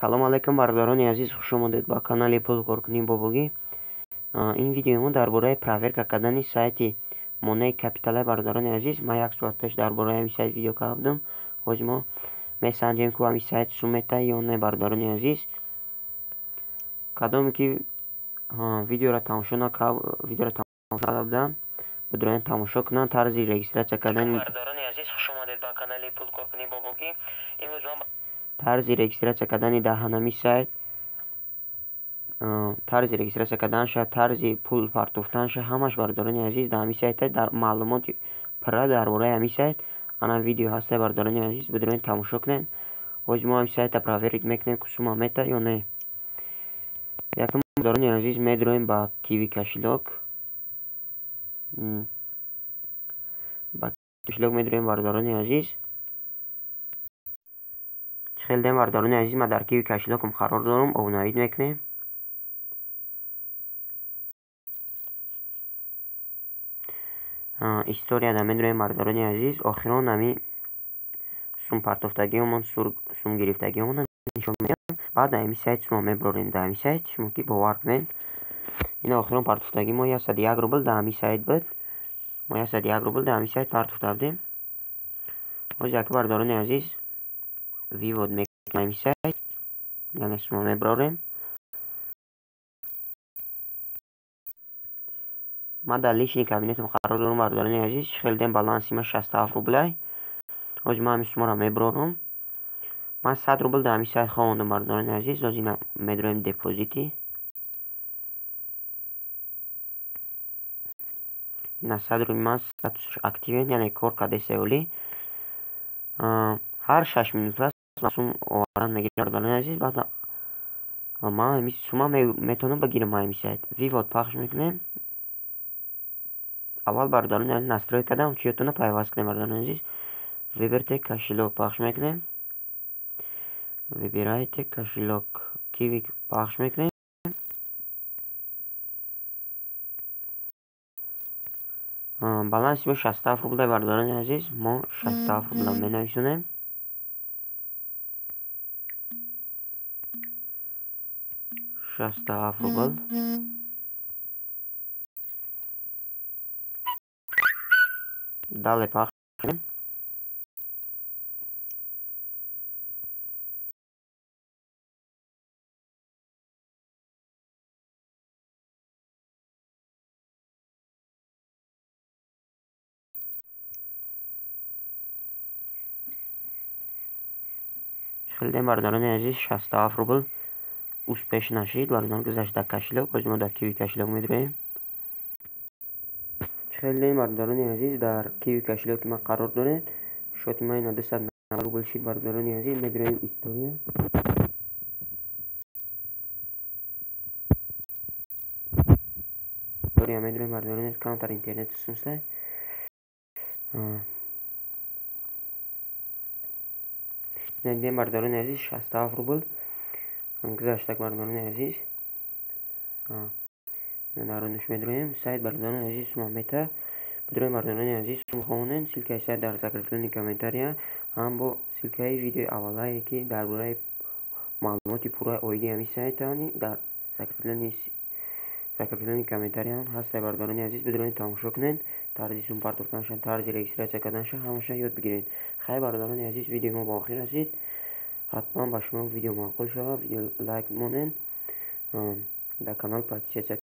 Салом алейкум, бародарони азиз, хуш омадед ба канали Пулкоркунии Бобогӣ. Ин видеои мо дар бораи проверка кардани сайти Монеи Капиталай. Бародарони азиз, ман як соат пеш дар бораи ҳамин сайт видео карда будам. Ҳозир мо месанҷем, ку ҳамин сайт сум мета ё не. Бародарони азиз, кадоме ки видеоро тамошо накард, видеоро тамошо карда буданд, бидуроянд тамошо кунанд. Тарзи регистрация кардани Бародарони азиз, хуш омадед ба канали Пулкоркунии Бобогӣ. Имрӯз ман тарзи регистрация кардани дар ҳанами сайт, тарзи регистрация карданша, тарзи пул партофтанша, ҳамаш, бародарони азиз, дар ҳамин сайта дар маълумоти пурра дар бораи ҳамин сайт ана видео ҳаста. Бародарони азиз, бидуроед тамошо кунед. Ҳозир мо ҳамин сайта проверить мекунем, ку сума мета ё не. Якум, бародарони азиз, медуроем ба Киви кошелёк, ба кошелёк медуроем. Бародарони азиз, чӣ хел дем? Бародарони азиз, ман дар Киви кошелёкам қарор дорам. Обновить мекунем. Историяда медуроем, бародарони азиз. Охирон ҳами сум партофтагиёмон, сум гирифтагиёмон нишон медиҳам. Баъд дар ҳами сайт шумо мебарорем. Дар ҳами сайт шумо ки бовар кунед, ина охирон партофтагӣ мо 101 рубл дар ҳами сайт буд. Мо 101 рубл дар ҳами сайт партофта будем. Ҳозир яке, бародарони азиз, вывод мекунем ҳами сайт, яъне шумо мебарорем. Ман дар личный кабинетам қарор дорам, бародарони азиз. Чӣ хел дем? Баланси ман 67 рублай. Ҳозир ман ҳамин сумаро мебарорам. Ман 100 рубл дар ҳамин сайт хоҳондам, бародарони азиз. Ҳозир ина медуроем депозити. Ина 100 рубли ман статусш активен, яъне кор кардеса. Оли ҳар 6 минута сум овардан мегирам, бародарони азиз. Баъд ман ҳамин сума метавонам бигирам. Ҳамин сайт вывод пахш мекунем. Аввал, бародарони азиз, настрой кардам, чиётона пайваст кунем. Бародарони азиз, выберите кошелёк пахш мекунем. Выбирайте кошелёк, Киви пахш мекунем. Баланси мо 67 рубла, бародарони азиз. Мо 67 рубла менависонем. 67 рубл. Далее пахш мекунем. Хелдем, бародарони азиз, 67 рубл успешно нашид, бародарон, гузашт дар кошелёк. Ҳозир мо дар Киви кошелёк медуроем. Хелдем, бародарони азиз, дар Киви кошелёки ман қарор дорем. Счёти ман ина 290 рубл шид. Бародарони азиз, медуроем история. История медуроем, бародарони. Камтар интернет сумса. Дидем, бародарони азиз, 67 рубл гузаштак. Бародарони азиз, дарунаш медуроем. Сайт, бародарони азиз, сума мета. Бидуроем, бародарони азиз, сум хонен. Ссылкаи сайт дар закреплённый комментария, ҳам бо ссылкаи видеои аввалае, ки дар бораи маълумоти пурра оиди ҳамин сайтани, дар закреплённый комментарияам ҳастай. Бародарони азиз, бидуроед тамошо кунед. Тарзи сум партофтанша, тарзи регистрация карданша, ҳамаша ёд бигиред. Хайр, бародарони азиз, видеои мо ба охир расид. Ҳатман ба шумо видео маъқул шавад, видео лайк монед, дар канал подписаться.